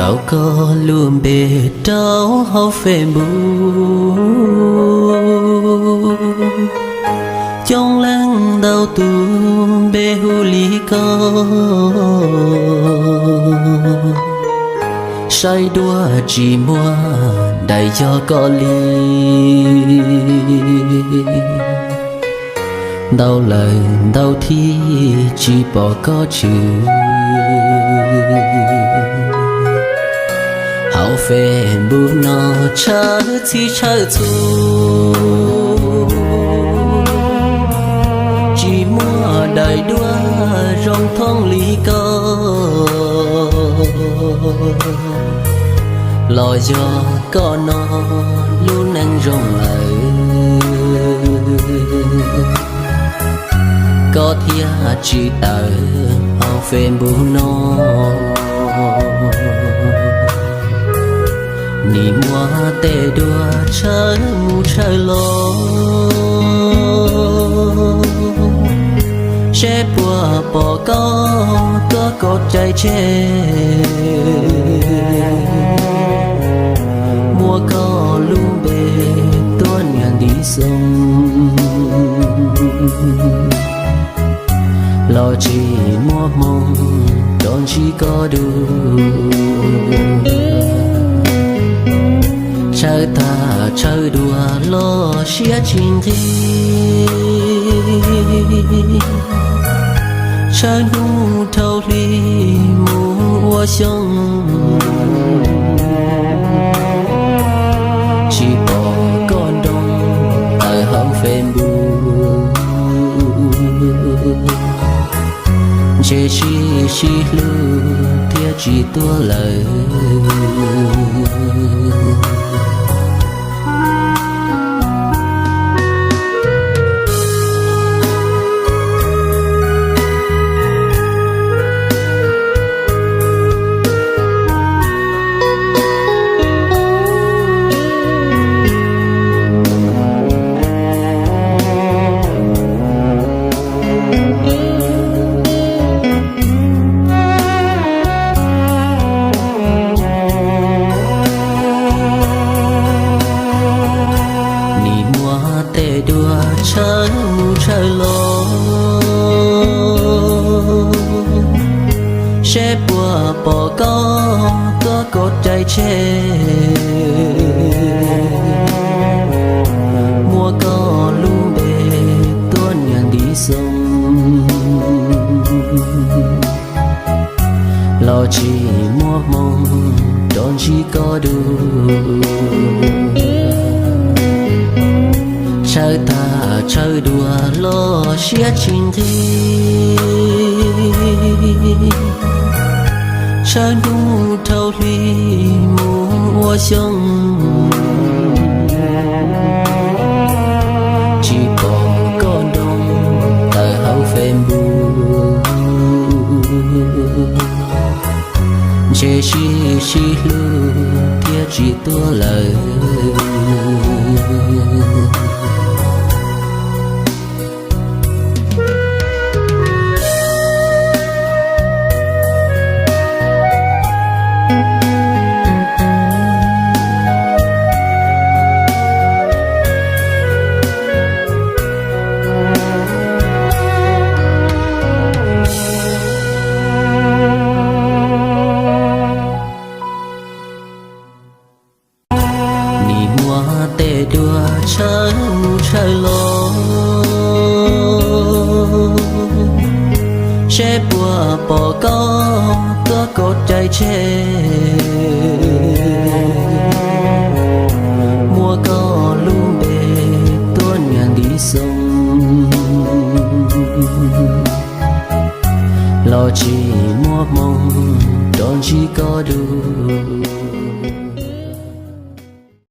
Rau koj lub npe rau hauv Facebook, coob leej ntau tus npe hu li koj, saib dua tsis muaj daim yog koj li. Ntau lawm ntau thib tsis pom koj tshwm. Hauv Facebook no tshawb txhij tshawb txhua, tsis muaj daim duab zoo thooj li koj. Los yog koj no lub neej zoo lawm, koj thiaj tsis tawm hauv Facebook no. Nim muab tej duab tshawb mus tshawb los, seb puas pom koj tuaj kaum cai tseg, muab koj lub npe tuaj nias ntiv xoo, los tsis muaj hmoo rov ntsib koj dua. Tshawb tag tshawb dua los siab tsis nqig, tshawb hnub dhau hli mus ua xyoo, tsis pom koj nroo tawm hauv Facebook. Ntshe sib sib hlub thiaj tsis tuag lawm. Nim muab tej duab tshawb mus tshawb los, seb puas pom koj tuaj kaum cai tseg, muab koj lub npe tuaj nias ntiv xoo, los tsis muaj hmoo rov ntsib koj dua. Tshawb tag tshawb dua los siab tsis nqig, tshawb hnub dhau hli mus ua xyoo, tsis pom koj nroo tawm hauv Facebook. Ntshe sib sib hlub thiaj tsis tuag lawm. Nim muab tej duab tshawb mus tshawb los, seb puas pom koj tuaj kaum cai tseg, muab koj lub npe tuaj nias ntiv xoo, los tsis muaj hmoo rov ntsib koj dua.